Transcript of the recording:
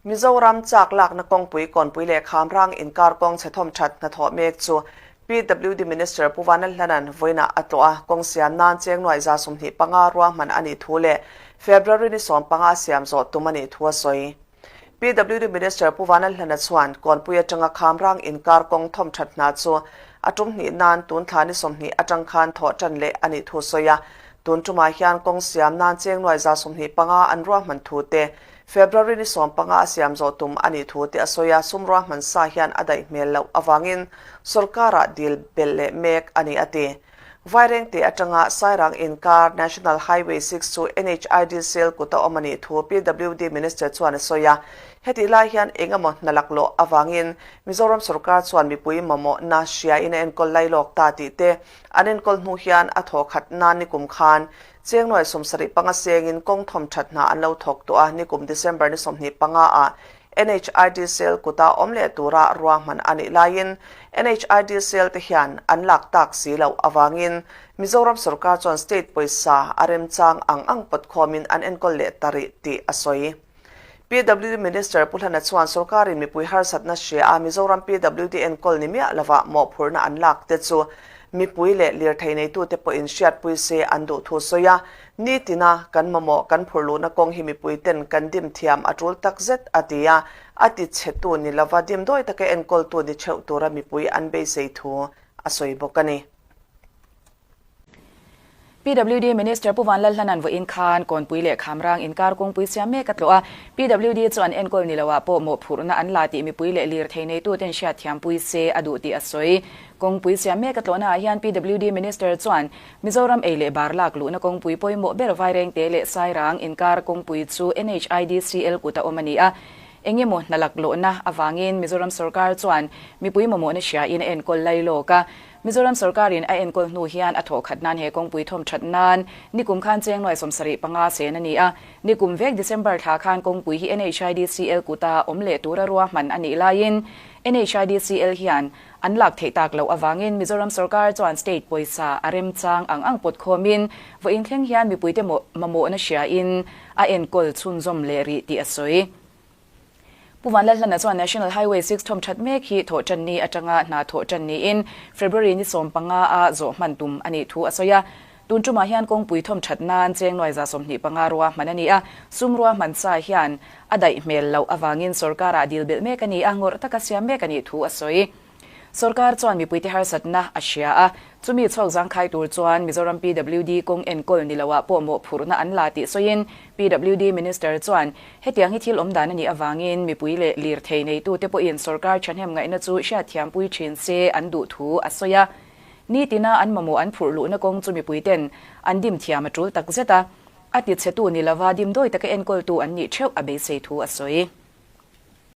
Mizoram chak lakna kawngpui Kawnpui leh Khamrang inkar kawng chhe thawm that hnathawh mek chu PWD Minister Pu Vanlalhlana'n vawiinah a tlawh a, kawng siam nan cheng nuaih 25 ruahman a nih thu leh February ni 15 a siam zawh tum a nih thu a sawi. PWD Minister Pu Vanlalhlana chuan Kawnpui atanga Khamrang inkar kawng thawm that hna chu a tum hnih nan tun thla ni 20 atang khan thawh tan leh a nih thu a sawi a, tun tumah hian kawng siam nan cheng nuaih 25 an ruahman thu te February ni 15 a siam zawh tum a nih thu te a sawi a, sum ruahman sa hian a daih hmel loh avangin sorkarah dil belh leh mek a ni a ti. Vairengte atanga Sairang inkar National Highway 6 chu NHID sel kut a awm a nih thu PWD Minister chuan a sawi a, hetih lai hian eng emaw hna laklawh avangin Mizoram sorkar chuan mipui mamawhna hriain a enkawl lailawk ta tih te an enkawl hnu hian a thawkhat nan nikum khan Cheng nuai 75 sengin kawng thawm that hna an lo thawk tawh a, nikum December ni 25 ah NHID cell kuta awm leh tura ruahman a nih laiin NHID cell te hian an lak tak si loh avangin Mizoram sorkar chuan state pawisa a remchang ang ang pawt khawmin an enkawl leh ta rih tih a sawi. PWD Minister Pu Hlana chuan sorkarin mipui harsatna hria a Mizoram PWD enkawl ni miah lova mawhphurhna an lak te chu mipui leh lirthei neitute pawhin hriatpui se an duh thu sawi a, nitina kan mamawh kan phurh luhna kawng hi mipui ten kan dim thiam a tul tak zet a ti a, a ti chhetu ni lova dimdawi taka enkawltu ni theuh tura mipui an beisei thu a sawi bawk a ni. PWD Minister Pu Vanlalhlana'n vawiin khan Kawnpui leh Khamrang inkar kawngpui siam mek a tlawh a, PWD chu an enkawl ni loah pawh mawhphurhna an la tih mipui leh lirthei neituten hriatthiampui se a duh tih a sawi. Kawngpui siam mek a tlawhnaah hian PWD Minister chuan Mizoram ei leh bar lak luhna kawngpui pawimawh ber Vairengte leh Sairang inkar kawngpui chu NHIDCL kut a awm a ni a, eng emaw hna laklawhna avangin Mizoram sorkar chuan mipui mamawhna hriain a enkawl lailawk a. Mizoram sorkarin a enkawl hnu hian a thawhkhat nan he kawngpui thawm that nan nikum khan cheng nuai 75 sen a ni a. Nikum vek December thla khan kawngpui hi NHIDCL kuta awm leh tura ruahman a nih laiin NHIDCL hian an lak theih tak loh avangin Mizoram sorkar chuan state pawisa a remchang ang ang pawt khawmin vawiin thleng hian mipuite mamawhna hriain a enkawl chhunzawm leh rih tih a sawi. Pu Vanlalhlana chuan National Highway 6 thawm that mek hi thawh tan ni atanga hna thawh tan niin February ni 15 a zawh hman tum a nih thu a sawi a. Tun tumah hian kawngpui thawm that nan cheng nuai 25 ruahman a ni a, sum ruahman sa hian a daih hmel loh avangin sorkarah dil belh mek a ni a, ngawrh taka siam mek a nih thu a sawi. Sorkar chuan mipuite harsatna a hria a, chumi chhuak zangkhai tur chuan Mizoram PWD kawng enkawl ni loah pawh mawhphurhna an la tih sawiin PWD Minister chuan hetiang hi thil awm dan a nih avangin mipui leh lirthei neitute pawhin sorkar thahnem ngaihna chu hriatthiampui thin se an duh thu a sawi a. Nitina an mamawh an phurh luhna kawng chu mipuiten an dim thiam a tul takzet a, a tichhetu ni lova dimdawi taka enkawltu an nih theuh a beisei thu a sawi.